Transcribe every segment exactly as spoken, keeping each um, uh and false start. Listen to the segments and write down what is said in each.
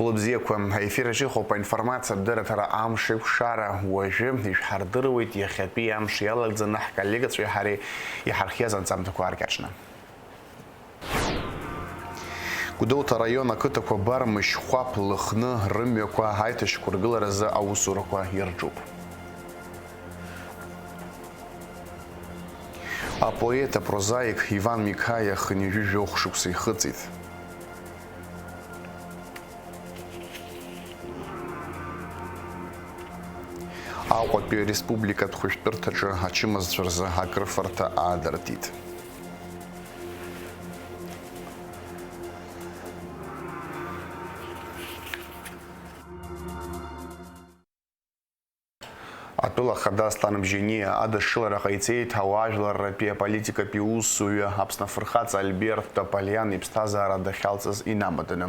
Хәылбзиақәа, аефир аҿы иҟоуп аинформациатә дырраҭара Амш еиқәшара. Уажәы ишәҳардыруеит иахьатәи амш иалагӡаны ҳколлегацәеи ҳареи иҳархиаз анҵамҭақәа ааркьаҿны. Гәдоуҭа араион ақыҭақәа Бармышь, Хәаԥ, Лыхны рымҩақәа аиҭашьақәыргыларазы аусурақәа ирҿуп. Апоет, апрозаик Иван Миқаиа хынҩажәи жәохә шықәса ихыҵит. Аҟәатәи ареспубликатә хәышәтәырҭаҿы ачымазцәа рзы акрыфарҭа аадыртит. Атәыла ахада Аслан Бжьаниа адашшылара ҟаиҵеит ауаажәларратәи аполитикатәи усзуҩы, Аԥсны афырхаҵа Альберт Тополиан иԥсҭазаара дахьалҵыз инамаданы.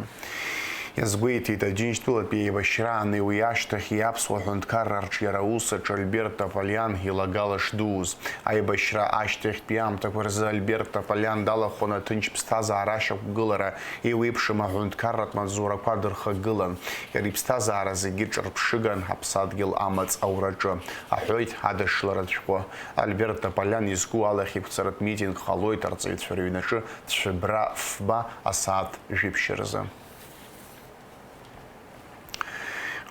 Иазгәеиҭеит, Аџьынџьтәылатәи аибашьраани уи ашьҭахьи аԥсуа ҳәынҭқарра арҿиара аус аҿы Альберт Тополиан илагала шдууз. Аибашьра ашьҭахьтәи аамҭақәа рзы Альберт Тополиан далахәын аҭынч ԥсҭазаара ашьақәгылара, еиуеиԥшым аҳәынҭқарратә маҵзурақәа дырхагылан. Иара иԥсҭазаара зегьы ҿырԥшыган аԥсадгьыл амаҵ аураҿы, аҳәоит адашшыларатә шәҟәы. Альберт Тополиан изку алахь еиқәҵаратә митинг ҟалоит арҵаҩцәа рыҩнаҿы Цәыбра фба асааҭ жәиԥшь рзы.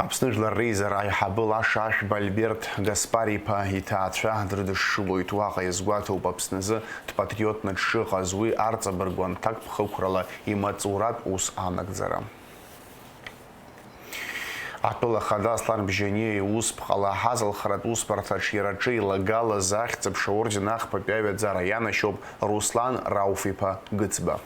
Аԥсны Жәлар Реизара аиҳабы лаша Ашәба Альберт Гаспар-иԥа иҭаацәа дрыдышшылоит. Уаҟа иазгәаҭоуп Аԥсназы дпатриотны дшыҟаз, уи арҵабыргуан ҭакԥхықәрала имаҵуратә ус анагӡара. Атәыла ахада Аслан Бжьаниа иусԥҟала ҳазалхратә усбарҭаҿ иара аҿы илагалаз Ахьӡ-аԥша орден ахԥатәи аҩаӡара ианашьоуп Руслан Рауф-иԥа Гыцба.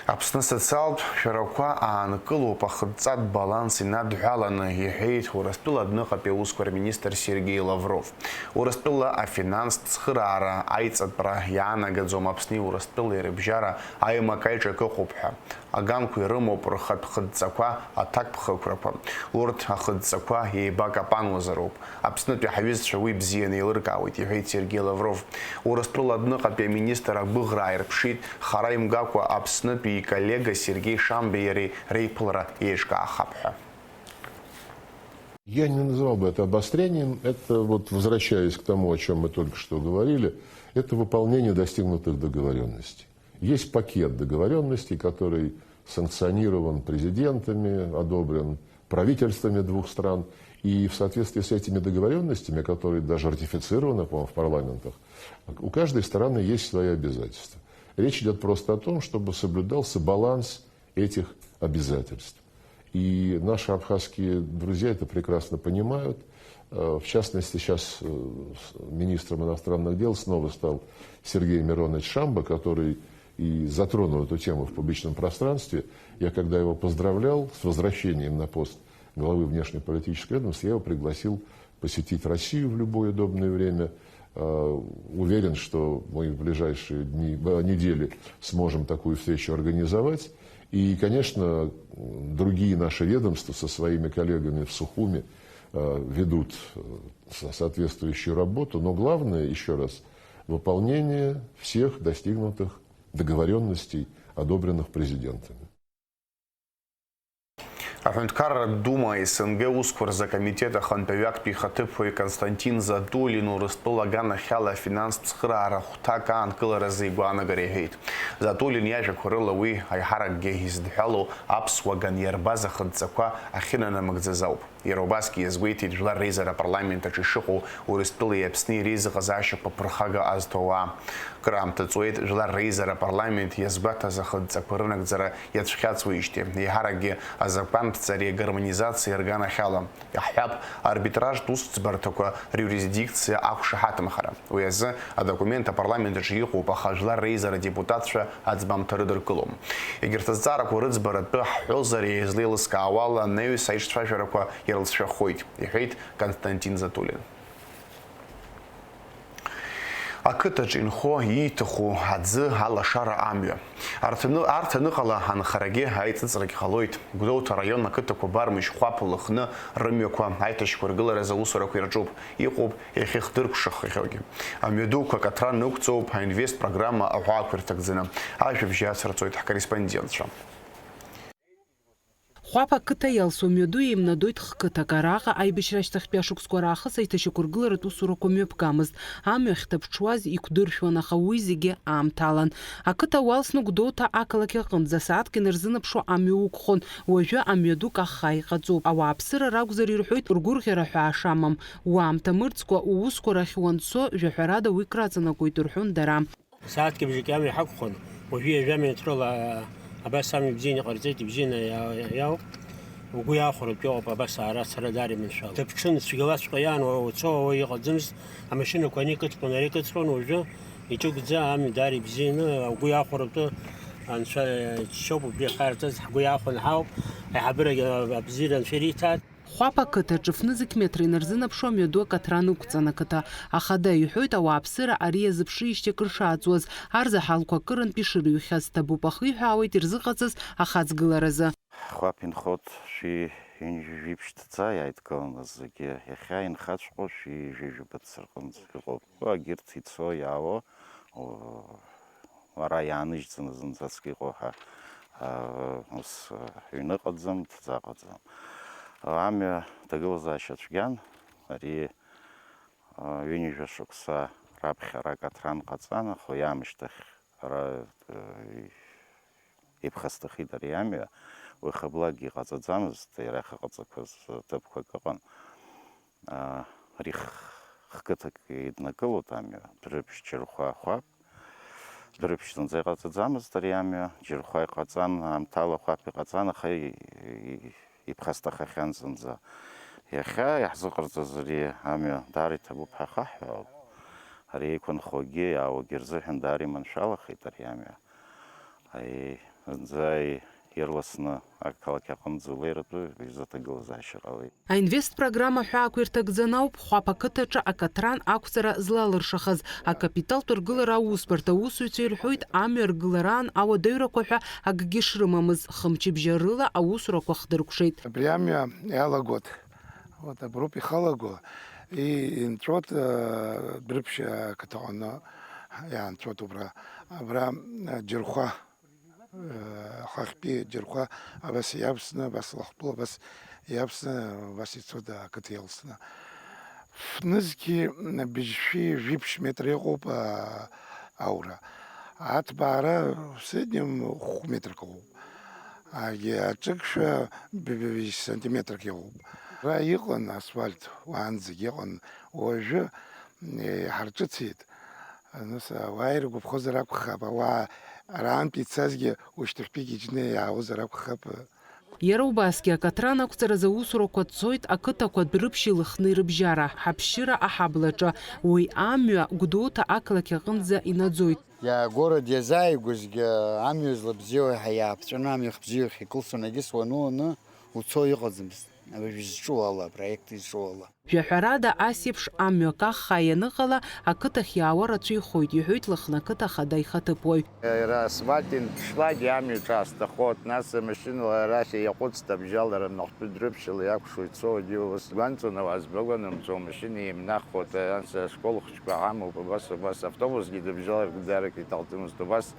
Аԥсны асоциалтә шәарақәа аанкылоуп ахыдҵатә баланс инадҳәаланы, иҳәеит Урыстәыла адәныҟатәи аусқәа рминистр Сергеи Лавров. Урыстәыла афинанстә цхыраара аиҵатәра иаанагаӡом Аԥсни Урыстәылеи рыбжьара аимак-аиҿак ыҟоуп ҳәа. Аганқәа ирымоуп рхатә хыдҵақәа, аҭакԥхықәрақәа. Урҭ ахыдҵақәа еибакапануазароуп. Аԥснытәи ҳаҩызцәа уи бзианы еилыркаауеит, иҳәеит Сергеи Лавров. Урыстәыла адәныҟатәи аминистр агәыӷра ааирԥшит, хара имгакәа Аԥснытәи иколлега Сергеи Шамбеи иареи реиԥылара еиҿкаахап ҳәа. Я не называл бы это обострением. Это, вот, возвращаясь к тому, о чем мы только что говорили, это выполнение достигнутых договоренностей. Есть пакет договоренностей, который санкционирован президентами, одобрен правительствами двух стран. И в соответствии с этими договоренностями, которые даже ратифицированы, по-моему, в парламентах, у каждой страны есть свои обязательства. Речь идет просто о том, чтобы соблюдался баланс этих обязательств. И наши абхазские друзья это прекрасно понимают. Э, в частности, сейчас, э, с министром иностранных дел снова стал Сергей Миронович Шамба, который и затронул эту тему в публичном пространстве. Я, когда его поздравлял с возвращением на пост главы внешнеполитической ведомства, я его пригласил посетить Россию в любое удобное время. Э, уверен, что мы в ближайшие дни, э, недели сможем такую встречу организовать. И, конечно, другие наши ведомства со своими коллегами в Сухуми, э, ведут, э, со-, соответствующую работу. Но главное, еще раз, выполнение всех достигнутых договоренностей, одобренных президентами. Аҳәынҭқарратә Дума СНГ усқәа рзы акомитет ахантәаҩы актәи ихаҭыԥуаҩ Константин Затулин Урыстәыла аганахьала афинанстә цхыраара хәҭак аанкыларазы игәаанагара иҳәеит. Затулин иажәақәа рыла, уи аиҳаракгьы издҳәалоу аԥсуа ган иарбаз ахыдҵақәа ахьынанамыгӡаз ауп. Иара убасгьы иазгәеиҭеит Жәлар Реизара апарламент аҿы ишыҟоу Урыстәылеи Аԥсни реизыҟазаашьақәа ԥырхага азҭо ауаа. Кыраамҭа ҵуеит Жәлар Реизара апарламент иазгәаҭаз ахыдҵақәа рынагӡара иацәхьаҵуеижьҭеи, еиҳаракгьы азакәанԥҵареи агармонизациеи рганахьала. Иаҳҳәап, арбитражтә усӡбарҭақәа риурисдикциа ақәшаҳаҭымхара. Уи азы адокумент апарламент аҿы иҟоуп, аха Жәлар Реизара адепутатцәа аӡбамҭа рыдыркылом. Егьырҭ азҵаарақәа рыӡбаратәы ҳҳәозар, еизлеилыскаауала, анаҩс аиҿцәажәарақәа ирылҵшәахоит, иҳәеит Константин Затулин. Ақыҭаҿ инхо ииҭаху аӡы, алашара, амҩа. Арҭ аны-, арҭ аныҟала анхарагьы аиҵыҵрагь ҟалоит. Гәдоуҭа араион ақыҭақәа Бармышь, Хәаԥ, Лыхны рымҩақәа аиҭашьақәыргыларазы аусурақәа ирҿуп, иҟоуп иахьыхдыркәшахахьоугьы. Амҩадуқәа акаҭран ықәҵоуп аинвест программа аҳәаақәа ирҭагӡаны. Ажәабжь иацырҵоит ҳкорреспондентцәа. Хәаԥ ақыҭа иалсуа мҩаду еимнадоит хқыҭак. Араҟа аибашьра ашьҭахьтәи ашықәсқәа раахыс аиҭашьақәыргыларатә усурақәа мҩаԥгамызт. Амҩа ахьҭаԥҽуаз иқәдыршәуан, аха уи зегьы аамҭалан. Ақыҭа уалсны Гәдоуҭа ақалақь аҟынӡа сааҭк инарзынаԥшуа амҩа уқәхон. Уажәы амҩаду каххаа иҟаҵоуп. Ауааԥсыра ракәзар ирҳәоит ргәырӷьара ҳәаа шамам. Уаамҭа мырӡкәа уусқәа рахь уанцо, жәаҳәарада уи краҵанакуеит рҳәон дара. Сааҭк бжаки амҩа ҳақәхон, уажәы ҩажәа метрала абас амҩа бзианы иҟарҵеит, ибзианы иа-, иауп. Угәы иахәаратәы иҟоуп абас аара ацара даара иманшәалоу. Дыԥҽын, цәгьалаҵәҟьа иаан, уа уцо, уа иҟаӡамызт, амашьынақәа ани икыдҟьон, ара икыдҟьон, уажәы иҿыгәӡа амҩа даара ибзианы, угәы иахәаратәы анцәа џьшьоуп убри ахьаарҵаз, ҳгәы иахәаны ҳауп, аиҳабырагь абзиара анцәа ириҭааит. Хәаԥ ақыҭа ҿыфнызқь метра инарзынаԥшуа амҩаду акаҭран ықәҵан ақыҭа ахада иҳәоит, ауааԥсыра ари иазыԥшижьҭеи акыр шааҵуаз, арзаҳалқәа акырынтә ишырыҩхьаз ҭабуп, ахиҳәаауеит ирзыҟаҵаз ахаҵгыларазы. Хәаԥ инхоит шәи ҩынҩажәи жәиԥшь ҭӡа иааидкыланы зегьы, иахьа инхаҵәҟьоу шәи жәаҩа быҭ рҟынӡа иҟоуп. Агьырҭ ицо иаауа, о, ара иааныжьӡаны зынӡаск иҟоу ҳәа, а, ус, а, ҩны ыҟаӡам, ҭӡа ыҟаӡам. Амҩа ҭагылазаашьа цәгьан, ари, а, ҩынҩажәа шықәса раԥхьа ара акаҭран ҟаҵан, аха уи аамышьҭахь ара, а, иԥхасҭахеит ари амҩа, уи хыблакгьы иҟаҵаӡамызт, иара иахьыҟаҵақәаз ҭыԥқәак ыҟан. Аа, ари х-, хқыҭак иднакылоит амҩа, Дәрыԥшь, Џьырхәа, Хәаԥ. Дәрыԥшь зынӡа иҟаҵаӡамызт ари амҩа, Џьырхәа иҟаҵан, аамҭала Хәаԥ иҟаҵан, аха и-, и-, иԥхасҭахахьан зынӡа. Иахьа иаҳзыҟарҵаз ари амҩа даара иҭабуп ҳәа ахаҳҳәаауп. Ари еиқәынхогьы иаауагьы рзыҳәан даара иманшәалахеит ари амҩа. Аи, зынӡа ирласны ақалақь аҟынӡа улеиратәы изы аҭагылазаашьа ҟалеит. Аинвест программа аҳәаақәа ирҭагӡаны ауп Хәаԥ ақыҭаҿы акаҭран ақәҵара злалыршахаз, акапиталтә ргылара аусбарҭа аусзуҩцәа ирҳәоит, амҩа ргылараан ауадаҩрақәа ҳәа акгьы шрымамыз, хымчыбжьа рыла аусурақәа хдыркәшеит. Абри амҩа иалагоит, вот, аброуп ихалаго, и-, инҵәоит, э, Дәрыԥшь ақыҭаҟны иаанҵәоит убра, абра, э, Џьырхәа. Хахьтәи Џьырхәа абас иавсны, абас Лахәтәыла абас иавсны, абас ицоит ақыҭа иалсны. Фнызқьи быжьшәи жәиԥшь метр иҟоуп, а, аура. Аҭбаара в среднем хә метрк ауп. Агьи аҿыкшәа б-, б-, быжь сантиметрк иҟоуп. Ара иҟан асфальт, уаанӡагь иҟан. Уажәы, е, ҳарҿыцит. Нас ауаа иргәаԥхозар акәхап, ауаа арантәи ицазгьы ушьҭахьтәигьы иџьны иаауазар акәхап. Иара убасгьы акаҭран ақәҵаразы аусурақәа цоит ақыҭақәа Дәрыԥшьи Лыхни рыбжьара, ҳаԥшьыра аҳаблаҿы. Уи амҩа Гәдоуҭа ақалақь аҟынӡа инаӡоит. Иаагород иазааигәазгьы амҩа злабзиоу ҳәа иааԥҵәаны амҩахь бзиахь икылсуан, егьыс уану-уаны уцо иҟаӡамызт, абыржә зҿу ала, апроект изҿу ала. Жәаҳәарада, ас еиԥш амҩа каххаа ианыҟала, ақыҭахь иаауа рацәаҩхоит, иҳәоит Лыхны ақыҭа ахада ихаҭыԥуаҩ. Иара асфальт инҭшьлакгьы амҩа ҿаасҭахоит, нас амашьынала арахь иаҟәыҵт абжьалара, Махәҭәы Дәрыԥшьыла иакәшо ицо, егьи ус гәанҵуан, ауаа збагәанамҵо, амашьына еимнаххоит, анс ашкол хәыҷқәа ҳамоуп, абас, абас, автобусгьы дыбжьаларгь даара акы иҭалҵомызт, убас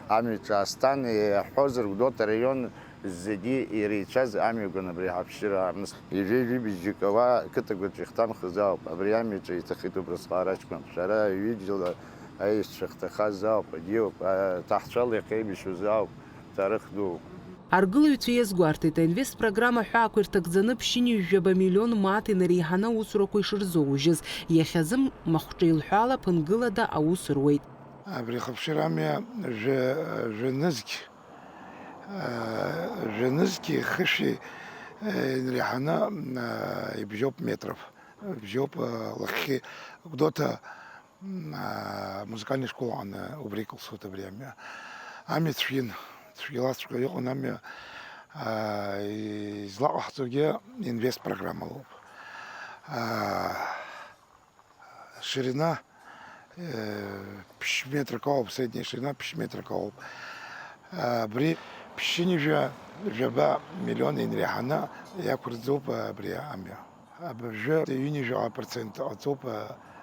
амҩа ҿаасҭан, иаҳҳәозар, Гәдоуҭа араион зегьы иреицәаз амҩақәан абри ҳаԥшьыра аамысҭ. Ижәи жәибжьык ауаа қыҭақәаҿ ихҭамхыз ауп. Абри амҩаҿы иҭахеит убрысҟак аҷкәынцәа. Ара ҩыџьала аишьцәа хҭахаз ауп, агьиуп, аҭаҳцәала иахьеибашьуаз ауп, ҭарых дууп. Аргылаҩцәа иазгәарҭеит, аинвест программа аҳәаақәа ирҭагӡаны ԥшьынҩажәаба миллион мааҭ инареиҳаны аусурақәа ишырзоужьыз. Иахьазы махәҿеилҳәала ԥынгылада аус руеит. Абри ахыԥшьара амҩа жәа-, жәанызқь Жәанызқьи хышәи, э, инреиҳаны, э, ибжьоуп метров, ибжьоуп, э, лахьхьи Гәдоуҭа, м, а, музыкальный школ аҟны убра икылсуеит абри амҩа. Амҩа цәгьан, цәгьалаҵәҟьа иҟан амҩа, а, излаҟаҳҵогьы инвест программалоуп. А, Ширина Э, ԥшь метрак ауп, средняя ширина ԥшь метрак ауп. Абри ԥшьынҩажәа жәаба миллион инреиҳаны иақәырӡуп абри амҩа. Абыржәы ҩынҩажәаҟа процент ҟаҵоуп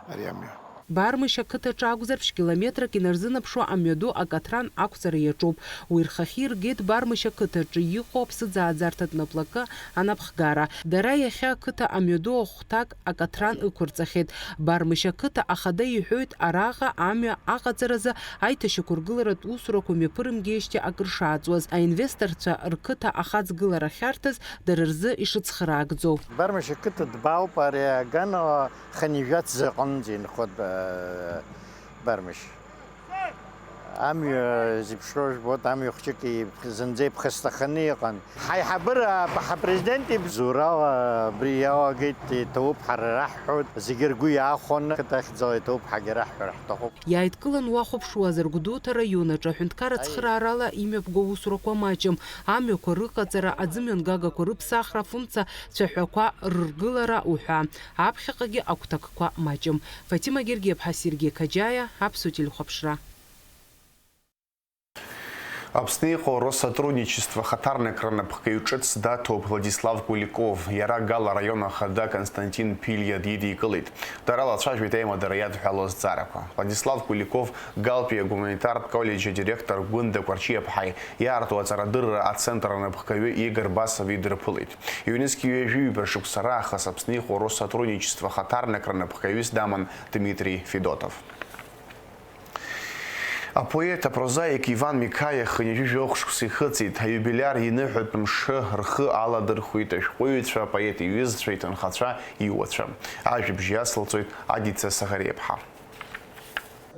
ари амҩа. Бармышь ақыҭаҿы акәзар, ԥшь километрак инарзынаԥшуа амҩаду акаҭран ақәҵара иаҿуп. Уи рхахьы иргеит Бармышь ақыҭаҿы иҟоу аԥсыӡааӡарҭатә наплакы анапхгара. Дара иахьа ақыҭа амҩаду ахәҭак акаҭран ықәырҵахьеит. Бармышь ақыҭа ахада иҳәоит, араҟа амҩа аҟаҵаразы аиҭашьақәыргыларатә усурақәа мҩаԥырымгеижьҭеи акыр шааҵуаз, аинвесторцәа рқыҭа ахаҵгылара ахьарҭаз дара рзы ишыцхраагӡоу. Бармышь ақыҭа дбаауп, ари аган хынҩажәа ҭӡы аҟынӡа инхоит, ба-, Бармышь. Амҩа зеиԥшроу жәбоит, амҩа хәҷык иԥх-, зынӡа иԥхасҭаханы иҟан. Ҳаиҳабыра ҳапрезидент ибзоурала абри иалагеит, иҭабуп ҳара раҳҳәоит, зегьы ргәы иаахәаны, ақыҭа ахьӡала иҭабуп ҳагьы раҳҳәар ҳҭахуп. Иааидкылан уахәаԥшуазар, Гәдоуҭа раион аҿы аҳәынҭқарра ацхыраарала имҩаԥгоу аусурақәа маҷым, амҩақәа рыҟаҵара, аӡымҩангагақәа рыԥсахра, афымца цәаҳәақәа рыргылара уҳәа. Аԥхьаҟагьы агәҭакқәа маҷым. Фатима Гергиаԥҳа, Сергеи Қаџьаиа, Аԥсуа телехәаԥшра. Аԥсны иҟоу Россотрудничество хаҭарнакра напхгаҩ ҿыц даҭоуп Владислав Куликов. Иара Гала араион ахада Константин Ԥилиа дидикылеит. Дара лацәажәеит аимадара иадҳәалоу азҵаарақәа. Владислав Куликов Галтәи агуманитартә коллеџь адиректор Гәында Кәарҷиаԥҳаи иаарту аҵарадырра ацентр анапхгаҩы Игор Басови дрыԥылеит. Ҩнызқь ҩажәиҩба шықәса раахыс Аԥсны иҟоу Россотрудничество хаҭарнакра напхгаҩыс даман Дмитрий Федотов. Апоет, апрозаик Иван Миқаиа хынҩажәи жәохә шықәса ихыҵит. Аиубилиар иныҳәатә мшы рхы аладырхәит ашәҟәыҩҩцәа, апоет иҩызцәа, иҭынхацәа, иуацәа. Ажәабжь иацылҵоит Адица Саӷариаԥҳа.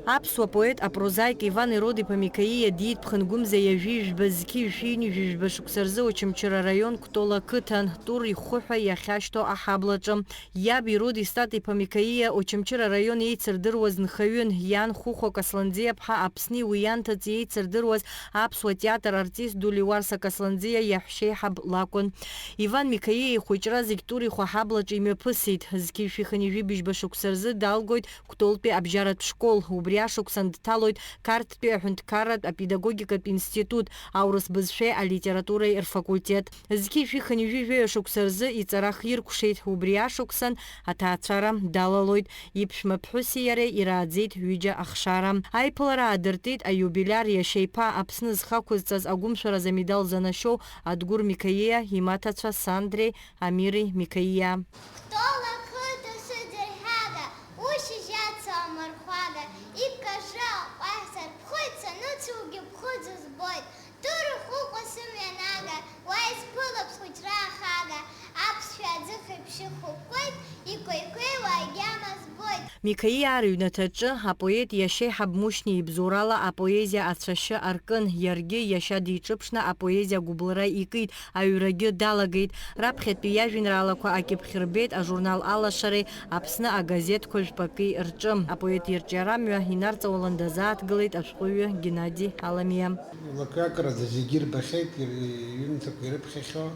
Аԥсуа поет, апрозаик Иван Ирод-иԥа Микаиа диит Ԥхынгәымза ҩажәи жәба зқьи жәшәи ҩынҩажәи жәба шықәса рзы Очамчыра араион Кәтол ақыҭан, Тур ихәы ҳәа иахьашьҭоу аҳаблаҿы. Иаб Ирод Истат-иԥа Микаиа Очамчыра араион еицырдыруаз нхаҩын, иан Хәыхәа Касланӡиаԥҳа Аԥсни уи ианҭыҵ еицырдыруаз аԥсуа театр артист ду Леуарса Касланӡиа иаҳәшьеиҳаб лакәын. Иван Микаиа ихәыҷра зегь Тур ихәы аҳаблаҿы имҩаԥысит. Зқьи жәшәи хынҩажәи быжьба шықәса рзы далгоит Кәтолтәи абжьаратә школ, убри ашықәсан дҭалоит Қарҭтәи аҳәынҭқарратә апедагогикатә институт, аурыс бызшәеи алитературеи рфакультет. Зқьи жәшәи хынҩажәи жәаҩа шықәса рзы иҵара хиркәшеит, убри ашықәсан аҭаацәара далалоит. Иԥшәма ԥҳәыси иареи ирааӡеит ҩыџьа ахшара. Аиԥылара аадыртит аиубилиар иашьа иԥа Аԥсны зхы ақәызҵаз агәымшәараз амедал занашьоу Адгәыр Микаиа, имаҭацәа Сандреи Амири Микаиа. Кәтол ақыҭа сыӡырҳәага, ушьыжь ацу амырхәага, икажжы аҟәаҳ сарԥхоит, саныцугьы ԥхыӡ збоит. Тур ихәы ҟәа сымҩанага, уа исԥылап схәыҷра ахага, аԥсшәа аӡы хеиԥшьы хықәкуеит, икәеикәеиуа агьама збоит. Микаиа рыҩнаҭаҿы апоет иашьеиҳаб Мушьни ибзоурала апоезиа ацәашьы аркын, иаргьы иашьа диҿыԥшны апоезиа агәыбылра икит, аҩрагьы далагеит. Раԥхьатәи иажәеинраалақәа акьыԥхь рбеит ажурнал Алашареи Аԥсны агазеҭқәа жәпаки рҿы. Апоет ирҿиарамҩа инарҵаулан дазааҭгылеит ашәҟәыҩҩы Геннади Аламиа. Лакҩакрада зегьы ирбахьеит, ир-, иҩымҭақәа ирыԥхьахьоу.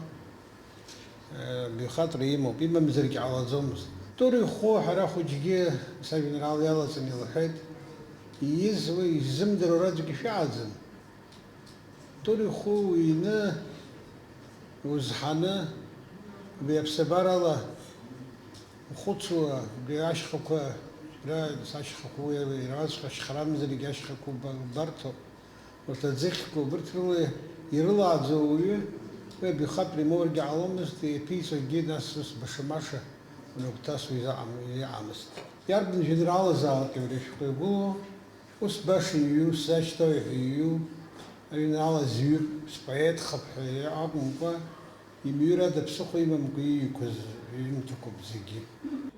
Баҩхатәра имоуп, имамзаргьы ҟалаӡомызт. Тур ихәы ҳара хәыҷгьы сажәеинраала иалаҵаны илҳәеит, ииз уи иззымдыруа аӡәгьы шәаҟаӡам. Тур ихәы уины, узҳаны, убри аԥсабарала ухәыцуа, убри ашьхақәа, ра-, ашьхақәа уи, иара уаҵәҟьа ашьхарамзаргьы ашьхақәа уба-, убарҭоуп. Урҭ аӡыхьқәа, убырҭ рыла ирылааӡо ауаҩы, уи абаҩхатәра имоургьы ҟаломызт, иаԥиҵогьы нас ус баша-маша унагәҭасуа изаҟам-, иҟамызт. Иарбан жәеинраалазаалак иара ишәҟәы иагәылоу, ус баша иҩу, сзашьҭоуи ҳәа иҩу, ажәеинраала зҩыр, споетхап ҳәа акәымкәа, имҩыр ада ԥсыхәа имамкәа ииқәыз иҩымҭақәоуп зегьы.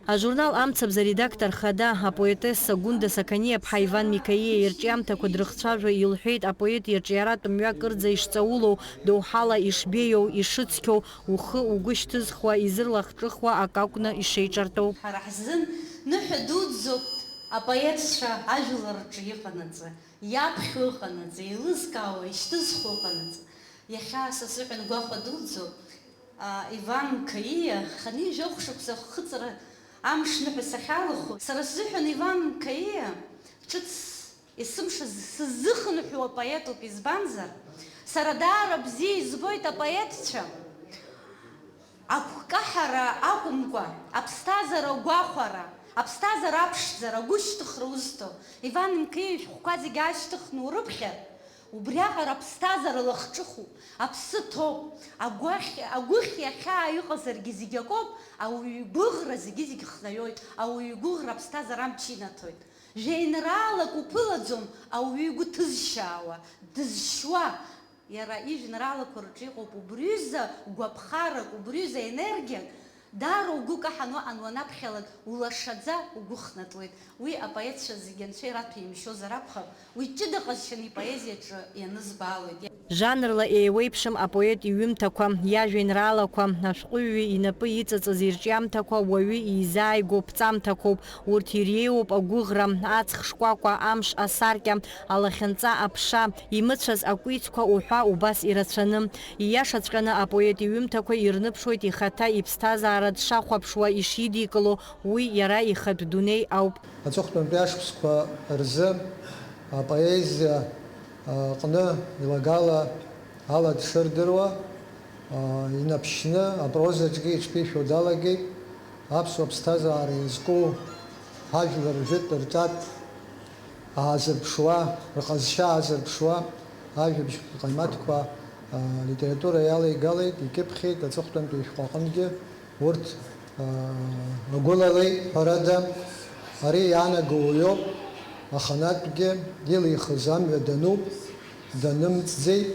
Ажурнал Амцабз аредактор хада, апоетесса Гәында Сақаниаԥҳа Иван Микаиа ирҿиамҭақәа дрыхцәажәо илҳәеит, апоет ирҿиаратә мҩа кырӡа ишҵаулоу, доуҳала ишбеиоу, ишыцқьоу, ухы угәы шьҭызхуа, изырлахҿыхуа акы акәны ишеиҿартәоу. Ҳара ҳзын ныҳәа дуӡӡоуп апоетцәа ажәлар рҿы иҟанаҵы, иаԥхьо ыҟанаҵы, еилызкаауа ишьҭызхуа ыҟанаҵы. Иахьа са сзыҳәан гәахәа дуӡӡоуп, а, Иван Мқаиа, хынҩажәи жәохә шықәса ахыҵра амш ныҳәа сахьалахәу. Сара сзыҳәан Иван Мқаиа Ҿыц есымша сыззыхынҳәуа поетуп, избанзар, сара даара бзиа избоит апоетцәа агәкаҳара акәымкәа, аԥсҭазаара агәахәара, аԥсҭазаара аԥшӡара, агәышьҭыхра узҭо. Иван Мқеиа ишәҟәқәа зегьы аашьҭыхны урыԥхьар, убриаҟара аԥсҭазаара лахҿыхуп, аԥсы ҭоуп, агәахь-, агәыхь иахьаа иҟазаргьы зегь акоуп, ауаҩы игәыӷра зегьы-зегь хнаҩоит, ауаҩы игәыӷра аԥсҭазаара амч инаҭоит. Жәеинраалак уԥылаӡом ауаҩы игәы ҭызшьаауа, дызшьуа. Иара ижәеинраалақәа рҿы иҟоуп убриҩыза гәаԥхарак, убриҩыза енергиак, даара угәы каҳан уаҟан уанаԥхьалак, улашаӡа угәы хнатуеит. Уи апоетцәа зегьы анцәа ираҭәеимшьозар акәхап, уи ҷыда ҟазшьаны ипоезиаҿы ианызбаалоит. Жанрла еиуеиԥшым апоет иҩымҭақәа, иажәеинраалақәа, ашәҟәыҩҩы инапы иҵыҵыз ирҿиамҭақәа уаҩы изааигәоу ԥҵамҭақәоуп. Урҭ иреиуоуп агәыӷра, аҵх шкәакәа, амш асаркьа, алахьынҵа аԥша, имыцәаз акәицқәа уҳәа убас ирацәаны. Ииашаҵәҟьаны апоет иҩымҭақәа ирныԥшуеит ихаҭа иԥсҭазаара дшахәаԥшуа, ишидикыло, уи иара ихатә дунеи ауп. Аҵыхәтәантәи ашықәсқәа рзы апоезиа аҟны илагала ала дшырдыруа, инаԥшьны апрозаҿгьы иҽԥишәо далагеит, аԥсуа ԥсҭазаара иазку ҳажәлар ржәытә рҿатә аазырԥшуа, рҟазшьа аазырԥшуа ажәабжь ҟаимаҭқәа алитература иалеигалеит, икьыԥхьит аҵыхәтәантәи ишәҟәы аҟынгьы. Урҭ, аа, агәылалеит, ҳәарада, ари иаанаго уаҩоуп, аханатәгьы илихыз амҩа дануп, данымҵӡеит,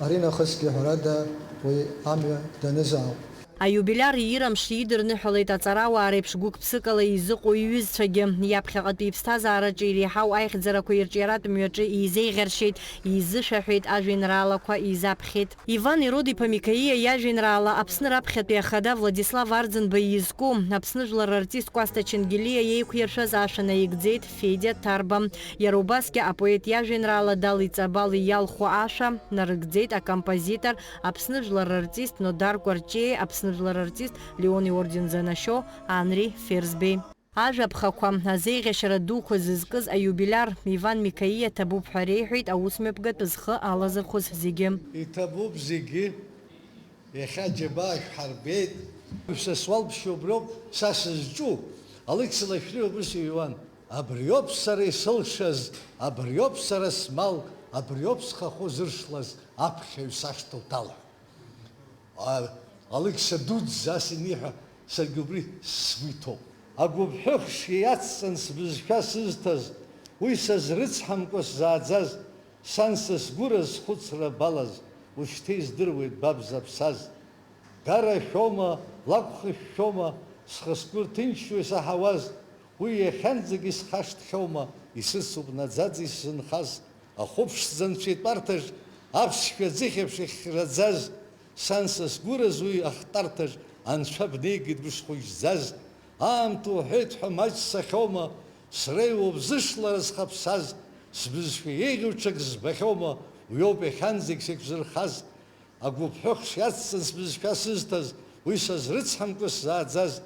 аринахысгьы, ҳәарада, уи амҩа данызаауп. Аиубилиар иира мшы идырныҳәалеит аҵарауаа реиԥш гәык-ԥсыкала изыҟоу иҩызцәагьы. Иаԥхьаҟатәи иԥсҭазаараҿы иреиҳау аихьӡарақәа ирҿиаратә мҩаҿы изеиӷьаршьеит, изышәаҳәеит, ажәеинраалақәа изаԥхьеит. Иван Ирод-иԥа Микаиа иажәеинраала Аԥсны раԥхьатәи ахада Владислав Арӡынба изку, Аԥсны жәлар рартист Кәасҭа Ченгелиа иеиқәиршәаз ашәа наигӡеит Федиа Ҭарба. Иара убасгьы апоет иажәеинраала Дали Ҵабали иалху ашәа нарыгӡеит акомпозитор, Аԥсны жәлар рартист Нодар Кәарҷиеи Аԥсны жәлар рартист Леон иорден занашьоу Анри Ферзбеи. Ажәаԥхақәа, азеиӷьашьара дуқәа зызкыз аиубилиар Иван Микаиа ҭабуп ҳәа реиҳәеит аусмҩаԥгатә зхы алазырхәыз зегьы. Иҭабуп зегьы, иахьа џьабаа шәҳарбеит. Са суалԥшьа убриоуп, са сызҿу, Алықьса Лашәриа убыс иҩуан, абриоуп сара исылшаз, абриоуп сара смал, абриоуп схахәы зыршлаз, аԥхьаҩ сашҭа уҭал ҳәа. А, Алықьса дуӡӡа ас ианиҳәа, саргьы убри сгәы иҭоуп. Агәыԥҳәыхш иацҵан сбызшәа сызҭаз, уи сазрыцҳамкәа сзааӡаз, сан сызгәыраз схәыцра балаз, ушьҭа издыруеит ба бзаԥсаз. Гарашәома, лакәхышәшәома, схы-сгәы рҭынчуа исаҳауаз, уи иахьанӡагь исхашҭхьоума, исыцуп наӡаӡа исзынхаз. Ахәыԥшӡанцәа итәарҭаҿ аԥсшәа ӡыхьаԥш иахьхьраӡаз, сан сызгәыраз уи ахтарҭаҿ анцәа бнеигеит бышхәыжьӡаз. Аамҭа уҳәеит ҳәа маҷ цахьоума, среиуоуп зышлара зхаԥсаз, сбызшәа еиӷьу ҽак збахьоума, уиоуп иахьанӡагь сеиқәзырхаз. Агәыԥҳәыхш иацҵан сбызшәа сызҭаз, уи сазрыцҳамкәа сзааӡаз.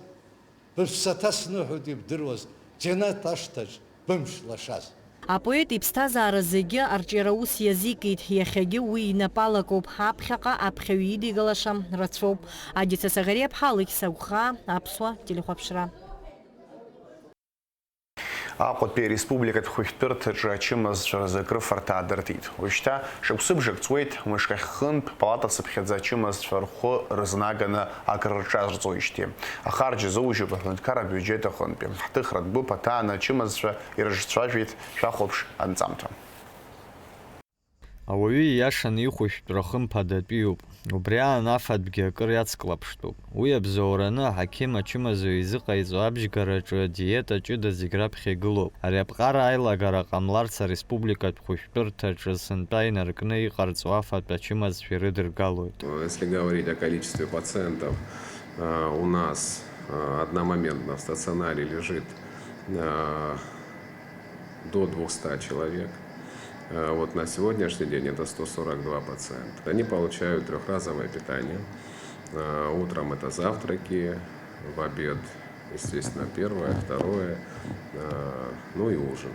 Быԥсаҭа сныҳәоит ибдыруаз, џьанаҭ ашҭаҿ бымш лашаз. Апоет иԥсҭазаара зегьы арҿиара ус иазикит, иахьагьы уи инапы алакоуп, аԥхьаҟа аԥхьаҩ идигалаша рацәоуп. Адица Саӷариаԥҳа, Алықьса Гәхаа, Аԥсуа телехәаԥшра. Аҟәатәи ареспубликатә хәышәтәырҭаҿы ачымазцәа рзы акрыфарҭа аадыртит. Уажәшьҭа шықәсыбжак ҵуеит, мышк ахьхынтә палата цыԥхьаӡа ачымазцәа рхәы рызнаганы акрырҿарҵоижьҭеи. Ахарџь азоужьуп аҳәынҭқарратә биуџьет аҟынтәи. Ҳҭыхратә гәыԥ аҭааны ачымазцәа ирыҿцәажәеит, шәахәаԥш анҵамҭа. Ауаҩы ииашаны ихәышәтәра хымԥадатәиуп. Убри аан афатәгьы акыр иацклаԥштәуп. Уи абзоураны аҳақьым ачымазаҩ изыҟаиҵо абжьгараҿы адиета ҷыда зегь раԥхьа игылоуп. Ари аԥҟара аилагара ҟамларц ареспубликатә хәышәтәырҭаҿы сынтәа инаркны иҟарҵо афатә ачымазцәа ирыдыргалоит. Если говорить о количестве пациентов, э, у нас, э, одномоментно в стационаре лежит, э, до двухсот человек. Э, вот на сегодняшний день это сто сорок два пациента. Они получают трёхразовое питание. Э, утром это завтраки, в обед, естественно, первое, второе, э, ну и ужин.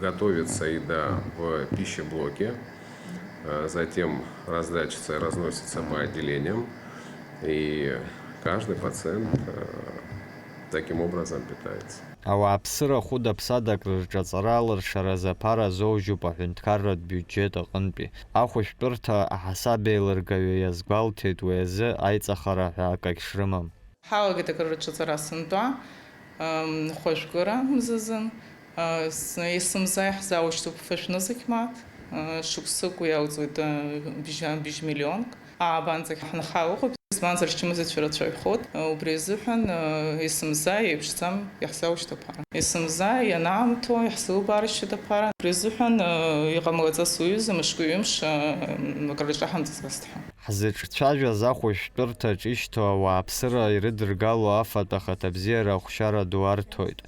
Готовится еда в пищеблоке, э, затем раздачется и разносится по отделениям, и каждый пациент э, таким образом питается. Ауааԥсыра хәыда-ԥсадак рырҿаҵара алыршаразы аԥара азоужьуп аҳәынҭқарратә биуџьет аҟынтәи. Ахәышәтәырҭа аҳасабеилыргаҩы иазгәалҭеит уи азы аиҵахара ҳәа акагь шрымам. Ҳалагеит акрырҿаҵара сынтәа, ам, хәажәкыра мзазын. А, с-, есымза иаҳзаушьҭуп фышә нызқь мааҭ, а, шықәсык уи иалҵуеит, а, бжь-, бжь миллионк. Аабанӡагь ҳанхаа ыҟоуп, избанзар, ачымазацәа рацәаҩхоит. А, убри азыҳәан, а, есымза еиԥшӡам иаҳзаушьҭуп аԥара. Есымза ианаамҭоу иаҳзылбааршьоит аԥара. Убри азыҳәан, а, иҟамлаӡац уҩыза мышкы-ҩымш, а, м, акрырҿаҳамҵаӡацт ҳәа. Ҳзыҿцәажәаз ахәышәтәырҭаҿ ишьҭоу ауааԥсыра ирыдыргало афатә ахаҭабзиара ахәшьара ду арҭоит.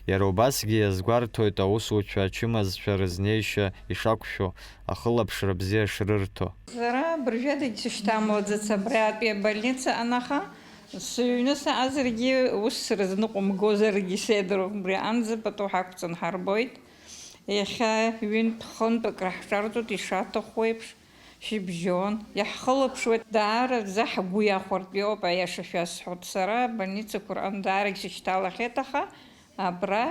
Иара убасгьы иазгәарҭоит аусуцәа ачымазцәа рызнеишьа ишақәшәо, ахылаԥшра бзиа шрырҭо. Сара абыржәадагь сышьҭамлаӡац абратәи абольница анаха, сыҩны саазаргьы, ус срызныҟәымгозаргьы сеидру, убри анӡа пату ҳақәҵан ҳарбоит. Иахьа ҩынтә-хынтә акраҳҿарҵоит ишаҭаху еиԥш. Шьыбжьон, иаҳхылаԥшуеит, даараӡа ҳгәы иахәартә иоуп, аиаша шәасҳәоит. Сара абольницақәа рҟны даарагь сышьҭалахьеит, аха абра,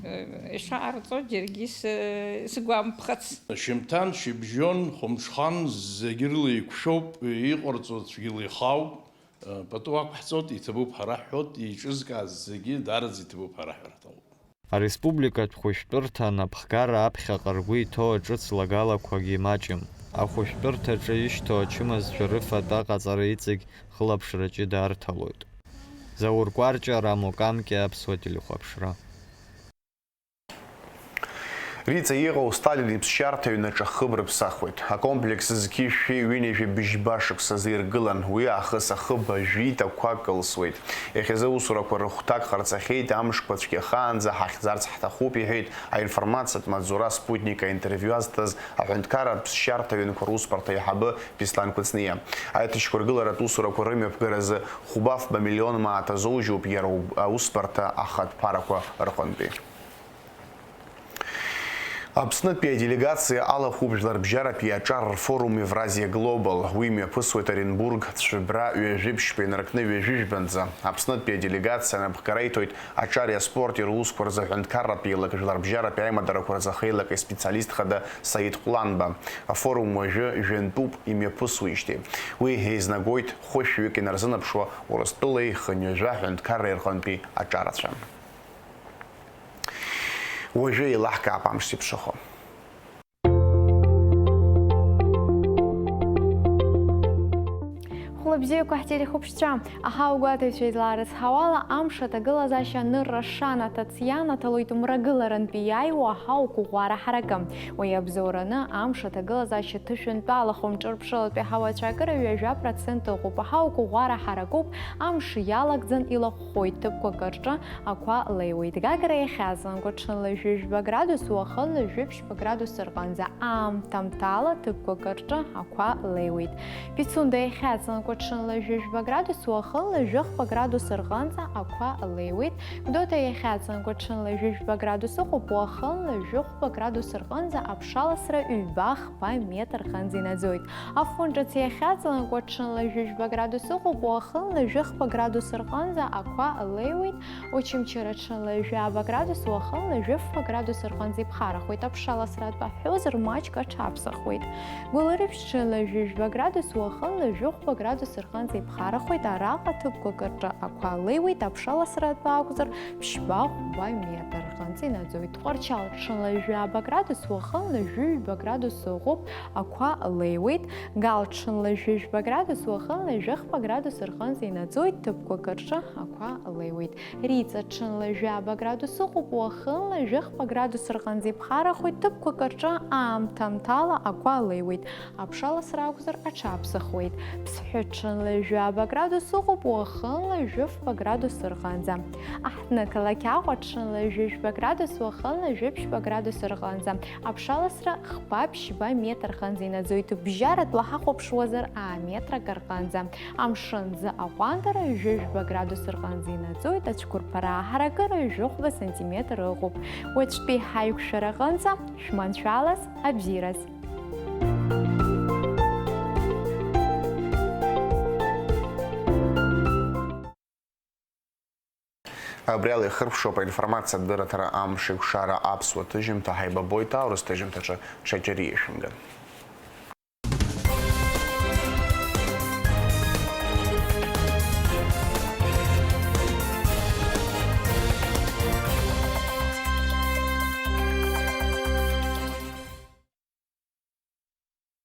э, ишаҟарҵо џьаргьы сы-, сгәамԥхац. Шьымҭан, шьыбжьон, хәымҽхан, зегь рыла еиқәшәоуп, иҟарҵо цәгьала ихаауп, э, пату ақәҳҵоит, иҭабуп ҳара ҳҳәоит, еиҿызкааз зегьы даараӡа иҭабуп ҳара ҳәа ҳҭалоуп. Ареспубликатә хәышәтәырҭа анапхгара аԥхьаҟа ргәы иҭоу аҿыц лагалақәагьы маҷым. Ахәышәтәырҭаҿы ишьҭоу ачымазцәа рыфатә аҟаҵара иҵегь хылаԥшра ҷыда арҭалоит. Заур Кәарҷиа, Рамо Камкиа, Аԥсуа телехәаԥшра. Риҵа иҟоу Сталин иԥсшьарҭа ҩнаҿы ахыб рыԥсахуеит. Акомплекс зқьи жәшәи ҩынҩажәи быжьба шықәсазы иргылан, уи аахыс ахыб ажәит, ақәа кылсуеит. Иахьазы аусурақәа рыхәҭак ҟарҵахьеит, амшқәа цәгьахаанӡа ҳахьӡарц ҳҭахуп, иҳәеит аинформациатә маҵзура Спутник аинтервиу азҭаз аҳәынҭқарратә ԥсшьарҭа ҩынқәа русбарҭа аиҳабы Беслан Кәыҵниа. Аиҭашьақәыргыларатә усурақәа рымҩаԥгаразы хәба-фба миллион мааҭ азоужьуп иара уб-, аусбарҭа ахатә ԥарақәа рҟынтәи. Аԥснытәи аделегациа алахәуп Жәларбжьаратәи аҿар рфорум Евразия Глобал. Уи мҩаԥысуеит Оренбург, Цәыбра, ҩажәи ԥшьба инаркны ҩажәи жәбанӡа. Аԥснытәи аделегациа анапхгара иҭоит аҿари аспорти русқәа рзы аҳәынҭқарратә еилак, жәларбжьаратәи аимадарақәа рзы ахеилак испециалист хада Саид Ҟәланба. Афорум уажәы жәантәуп имҩаԥысуеижьҭеи. Уи еизнагоит хәышәҩык инарзынаԥшуа Урыстәылеи хынҩажәа ҳәынҭқарреи рҟынтәи аҿарацәа. Уажәы еилаҳкаап амш зеиԥшрахо. Хәлабзиақәа ҳтелехәаԥшцәа, аҳауагәаҭаҩцәа излаарыцҳауа ала, амш аҭагылазаашьа анырра шанаҭац ианаҭалоит мрагыларантәи иааиуа аҳауа қәыӷәӷәара ҳаракы. Уи иабзоураны амш аҭагылазаашьа ҭышәынтәалахом, ҿырԥшылатәи аҳауа ацәаакыра ҩажәа процент ыҟоуп, аҳауа қәыӷәӷәара ҳаракуп, амш иалагӡан илахәхоит, ҭыԥқәак рҿы ақәа леиуеит. Гагра иахьаҵанакуа ҽынла жәыжәба градус, уахынла жәиԥшьба градус рҟынӡа, аамҭамҭала ҭыԥқәак рҿы ақәа леиуеит. Пицунда иахьаҵанакуа ҽынла жәыжәба градус, уахынла жәохәба градус рҟынӡа ақәа леиуеит. Гәдоуҭа иахьаҵанакуа ҽынла жәыжәба градус ыҟоуп, уахынла жәохәба градус рҟынӡа аԥшаласра ҩба-хԥа метр рҟынӡа инаӡоит. Афон ҿыц иахьаҵанакуа ҽынла жәыжәба градус ыҟоуп, уахынла жәохәба градус рҟынӡа ақәа леиуеит. Очамчыра ҽынла жәаба градус, уахынла жәохәба градус рҟынӡа иԥхарахоит, аԥшаласра атәы ҳҳәозар, маҷк аҽаԥсахуеит. Гәылрыԥшь ҽынла жәыжәба градус, уахынла жәохәба градус рҟынӡа иԥхарахоит, араҟа ҭыԥқәак рҿы ақәа леиуеит, аԥшаласра атәы акәзар, ԥшьба-хәба метр рҟынӡа инаӡоит. Тҟәарчал ҽынла жәаба градус, уахынла жәаҩба градус ыҟоуп, ақәа леиуеит. Гал ҽынла жәаҩба градус, уахынла жәохәба градус рҟынӡа инаӡоит, ҭыԥқәак рҿы ақәа леиуеит. Риҵа ҽынла жәаба градус ыҟоуп, уахынла жәохәба градус рҟынӡа иԥхарахоит, ҭыԥқәак рҿы аамҭамҭала ақәа леиуеит, аԥшаласра акәзар аҽаԥсахуеит. Ԥсҳәы Ҽынла жәаба градус ыҟоуп, уахынла жәафба градус рҟынӡа. Аҳҭнықалақь Аҟәа ҽынла жәаба градус, уахынла жәаԥшьба градус рҟынӡа. Аԥшаласра хԥа-ԥшьба метр рҟынӡа инаӡоит, бжьаратәла ҳахәаԥшуазар, аа метрак рҟынӡа. Амшын ӡы аҟәандара жәаба градус рҟынӡа инаӡоит, ацәқәырԥара аҳаракыра жәохәба сантиметр ыҟоуп. Уаҵәтәи ҳаиқәшәара аҟынӡа шәманшәалаз, абзиараз! Абри ала ихыркәшоуп аинформациатә дырраҭара Амшеикәшара аԥсуа ҭыжьымҭа. Ҳаибабоит аурыс ҭыжьымҭаҿы, ҽаџьара ишәымган.